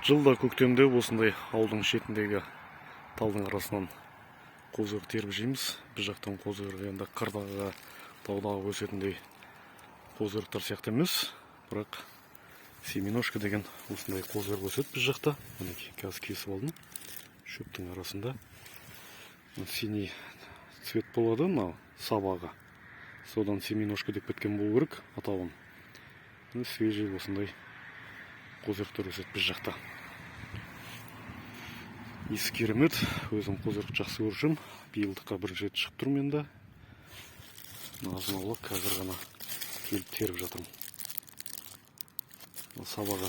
Жылда көктемде осындай ауылдың шетіндегі талдың арасынан қозы теріп жейміз. Біз жақтан қозы енді қырдағы, таудағы өсетіндей қозы сияқты емес, бірақ семеножка деген осындай қозы өседі біз жақта. Мінекей, қазір кесіп алдым шөптің арасында. Синий цвет болады мынау сабағы, содан семеножка деп кеткен болу керек атауын. Свежий осындай қозырықтар өседі біз жақта. Иісі керемет. Өзім қозырық жақсы көрушім. Биылдыққа бірінші рет шығып тұрмын енді. Азын аулақ қазір ғана келіп теріп жатырмын. Сабағы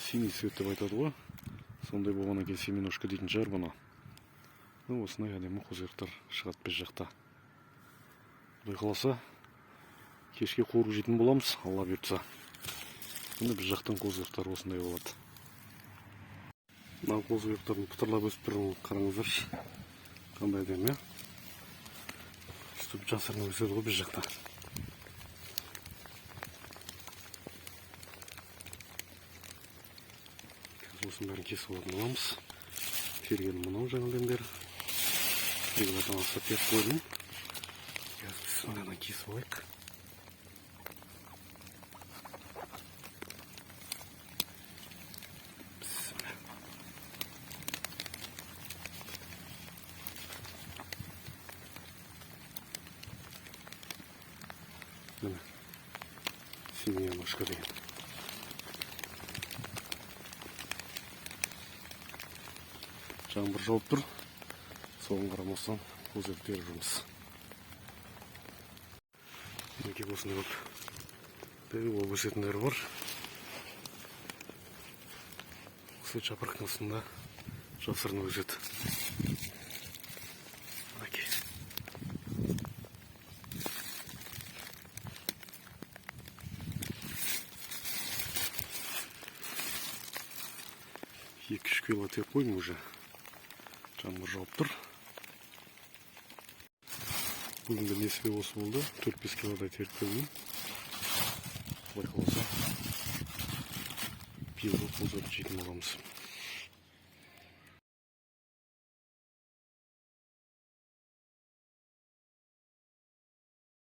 синий цвет деп айтады ғой, сондай болғаннан кейін семеножка дейтін шығар бұны. Осындай әдемі қозырықтар шығады біз жақта. Құдай қаласа, кешке қуырып жейтін боламыз, Алла бұйыртса. Міне, біз жақтың қозырықтары осындай болады. Мына қозы-құйрықтардың пытырлап өсіп тұрғанын қараңыздаршы, қандай әдемі, иә? Өстіп жасырын өседі ғой біз жақта. Қазір осының бәрін кесіп алатын боламыз. Тергенім мынау жаңадан бері 2 килодан астап теріп қойдым. Қазір бісмілләдан кесіп алайық. Бісміллә. Міне, семеножка деген. Жаңбыр жауып тұр, соған қарамастан қозы теріп жүрміз. Мінекей, осындай болып дәу болып өсетіндері бар. Осы жапырақтың астында жасырын өседі. Мінекей, 2-3 кило теріп қойдым уже. Жаңбыр жауып тұр. Бүгінгі несібе осы болды. 4-5 килодай теріп келдім. Құдай қаласа, биылғы қозы жейтін боламыз.